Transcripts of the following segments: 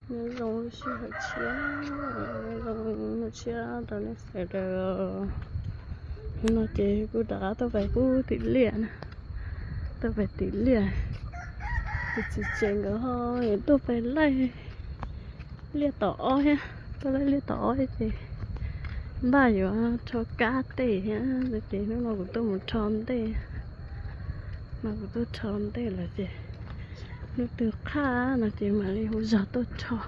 Nyob zoo sij hawm tshiab, nyob zoo noj tshiab rau nej sawv daws. Hnub no ces kuv rov qab tuaj pem qub tim liaj na, tuaj pem tim liaj. Tus txiv tsev nkawd ho yuav tuaj pem laij liaj tom ob thiab, tuaj laij liaj tom ob thiab ces npaj yuav rho kab tej thiab no ces hnub no kuv tuaj mus rho ntej. No kuv tuaj rho ntej lawm ces hnub twg qhaj no ces mam li hu zog tuaj rho.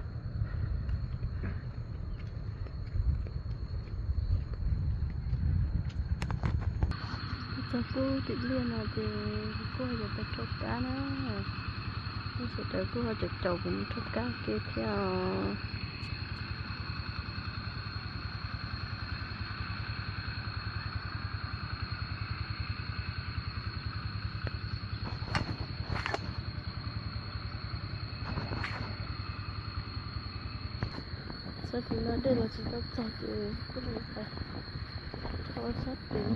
Txog pub tim liaj no ces kuv kuj yuav pem rho kab na. Nej sawv daws kuj ho caum caum kuv mus rho kab ke thiab os. Sab tid no dej los tsis tau txog ces kuj li rho sab tid.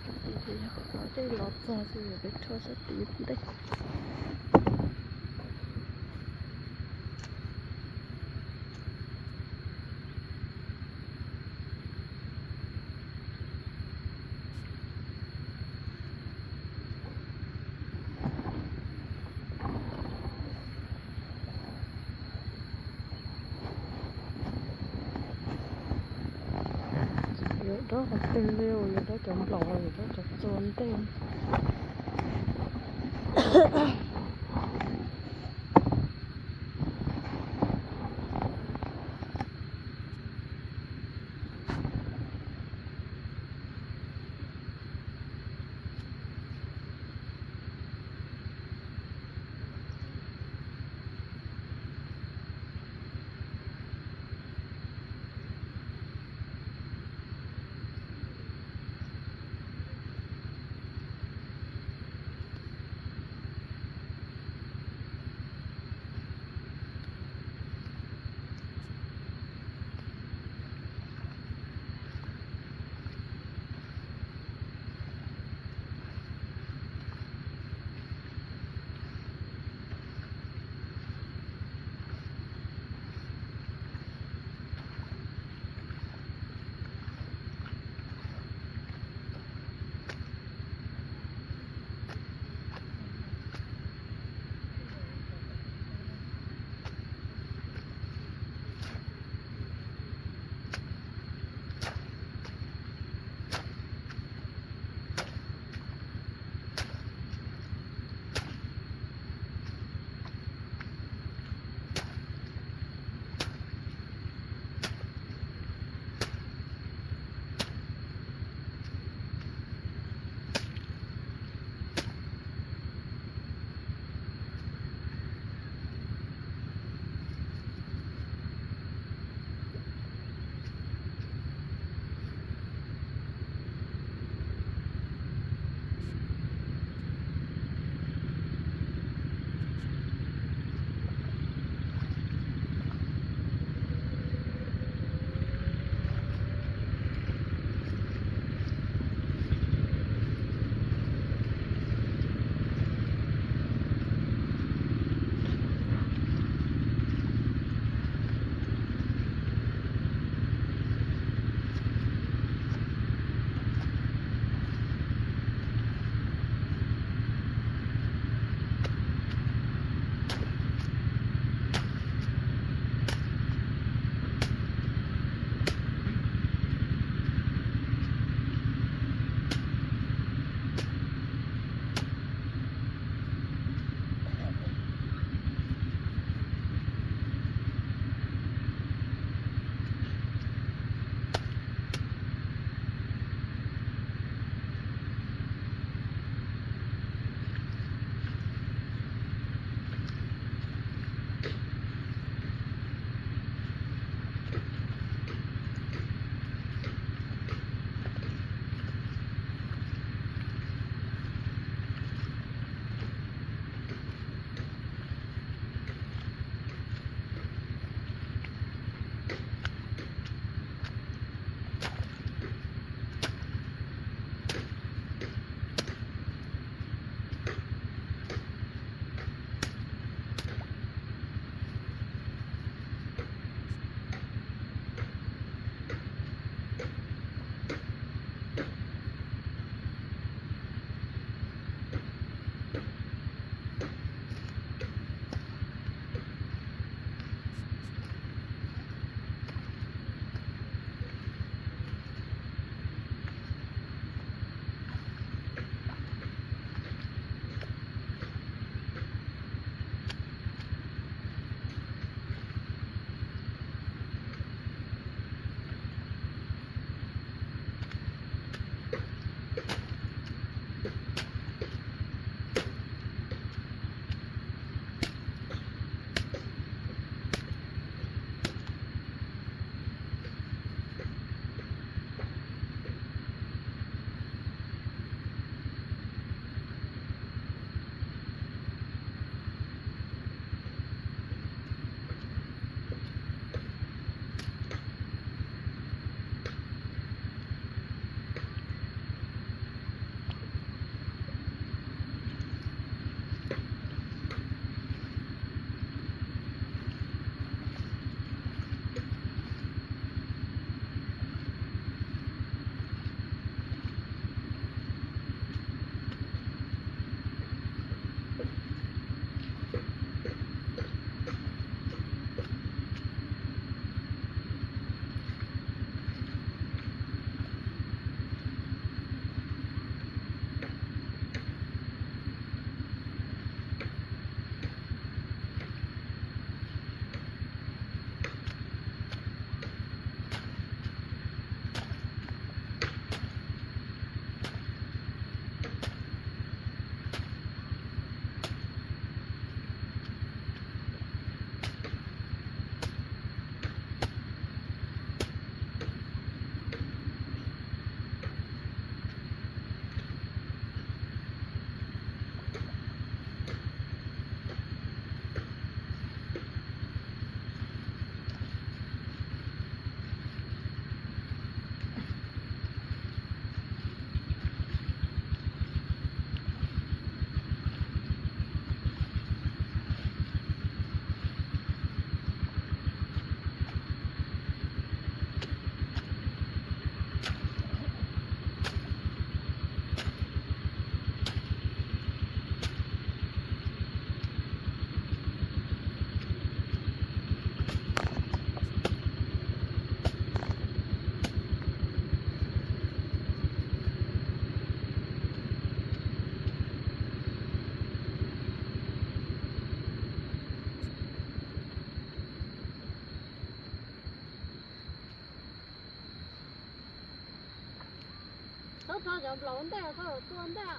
Sab tid ces yog qhov dej los txog ces yuav pem rho sab tid ntej. Yuav dob qhov twg li, yuav dob cov nplaum los yuav dob cov txua ntej. Tso cov nplaum ntej, tso cov tua ntej.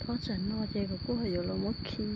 Thov tsam no ces kuv kuj ho yuav los muab khi.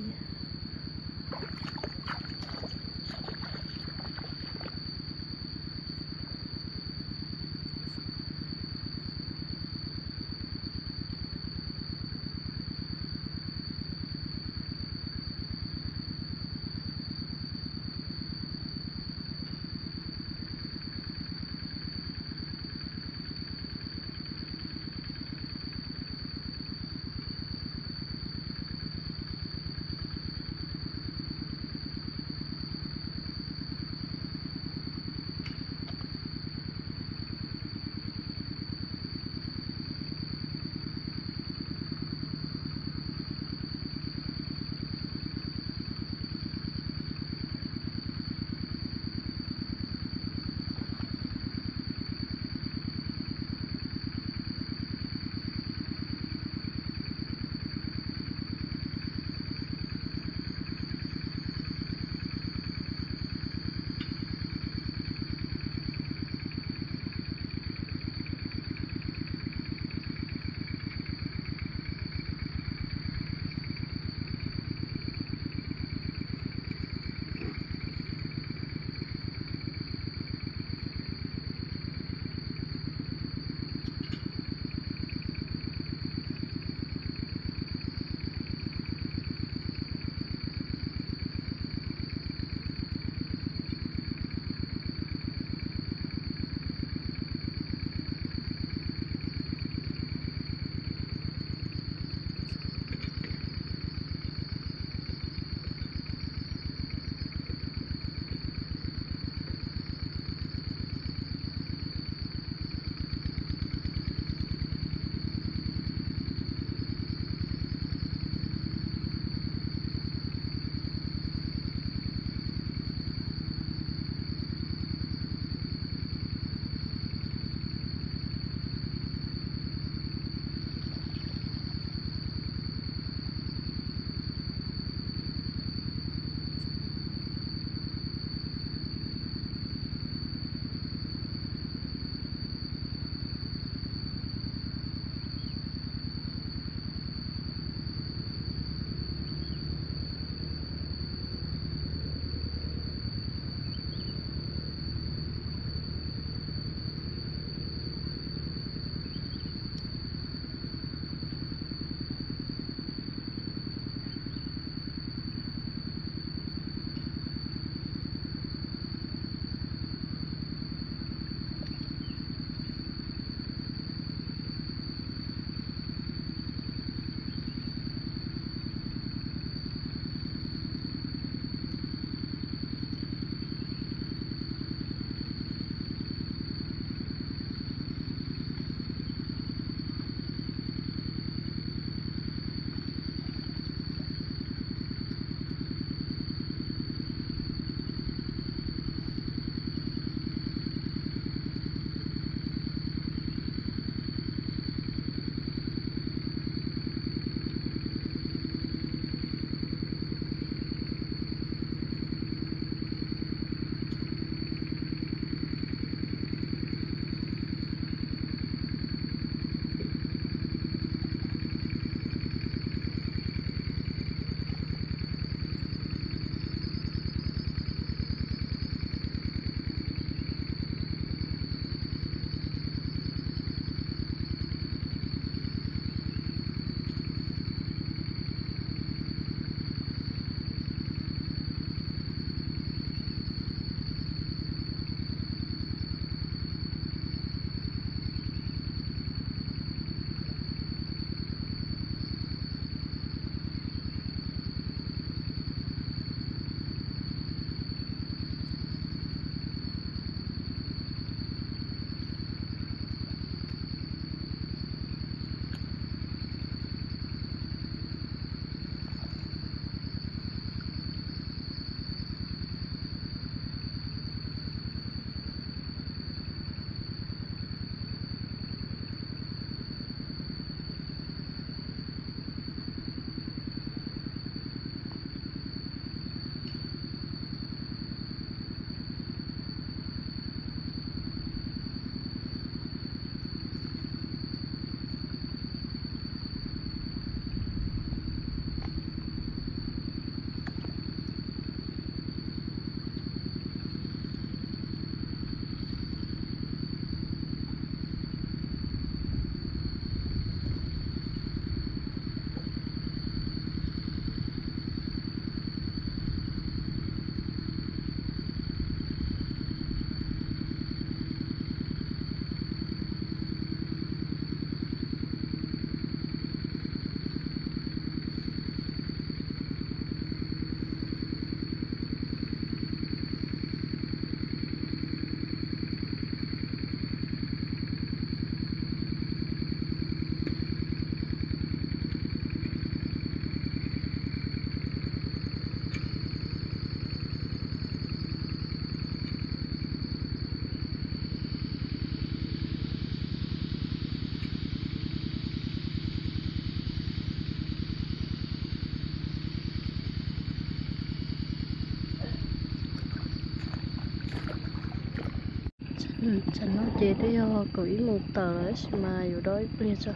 Tsam no ces twb yog kaum ib moos tawm lawm tab sis mas yuav dob ib pliag tso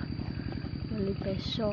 mam li pem so.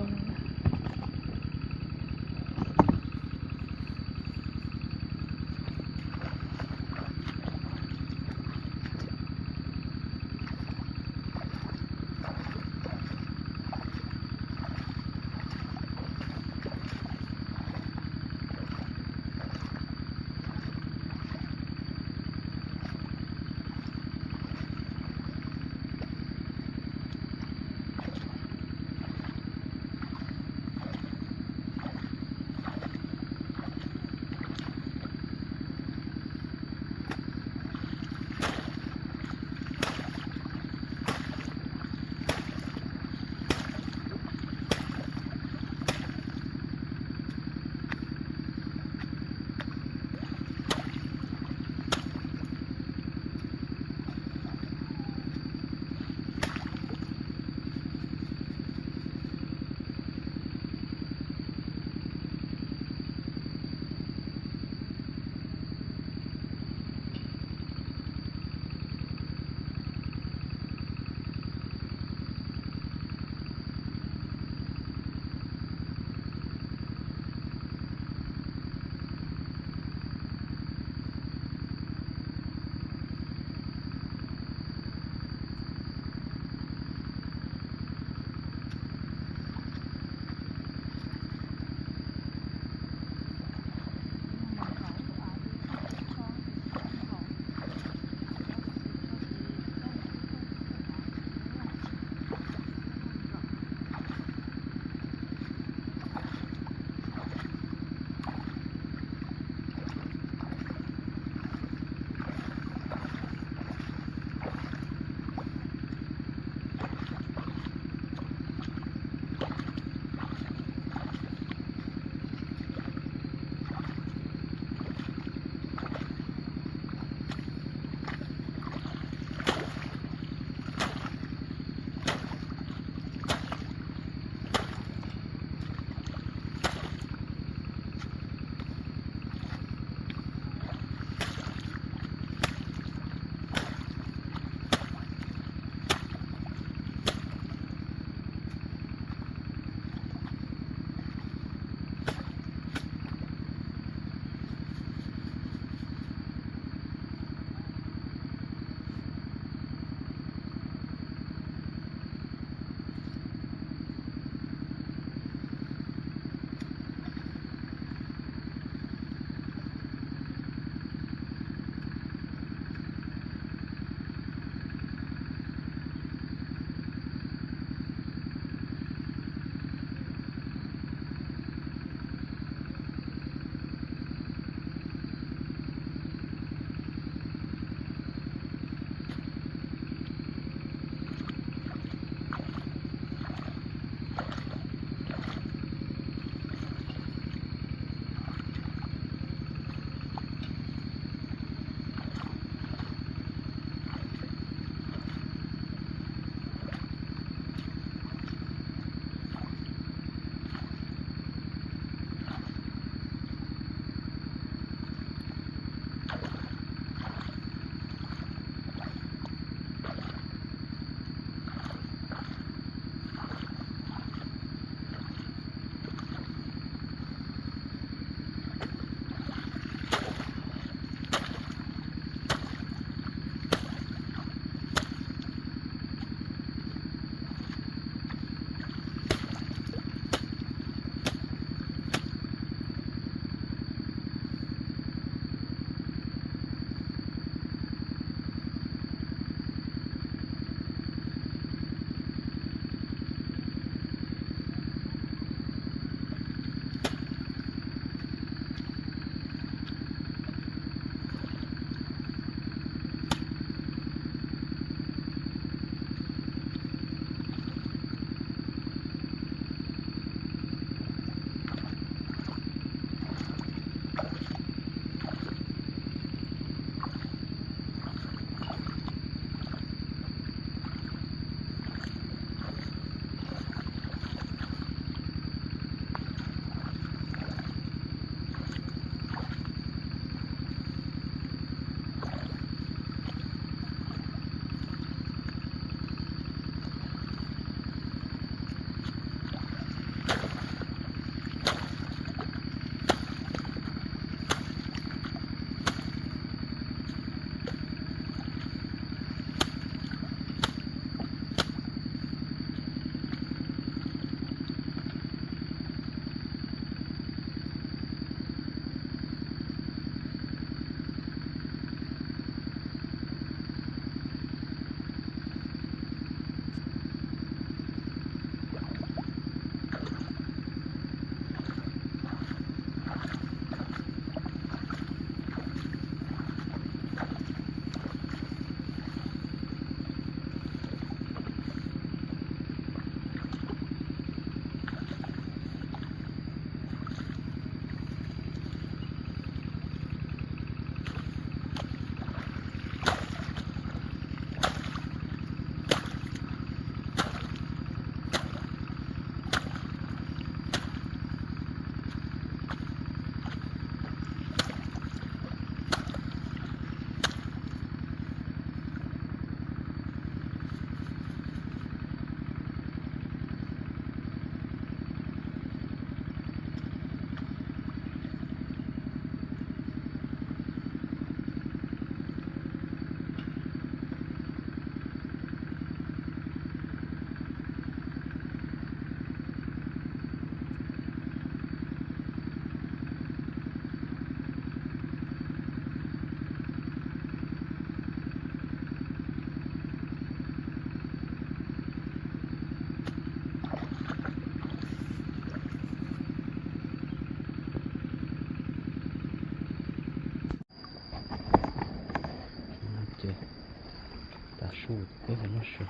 Peb mus noj su.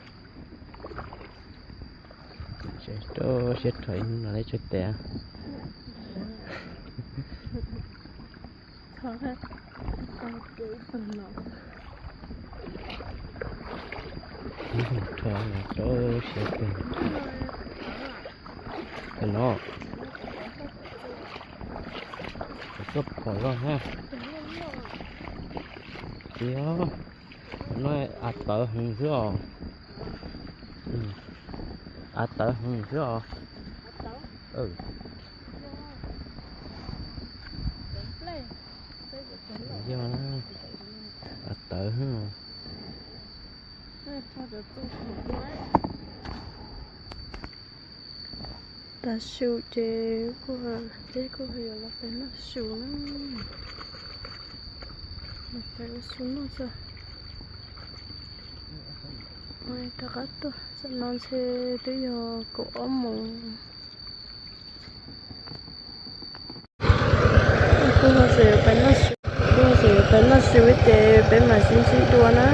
Rau siab rho ib hnub no leb tsuag tes. Rho los rau siab tes. Tes no, koj pom zoj na. Tiag, no av tawv heev xwb os. Av tawv heev xwb os. Yog, av tawv heev. Tav su ces kuj, peb kuj yuav los pem noj su na. Los pem ua su noj xwb. Rov qab tuaj, tam no ntshe twb yog kaum ob moos. Kuj ho xav yuav pem noj su, kuj ho xav yuav pem noj su ces peb mam sib ntsib dua na.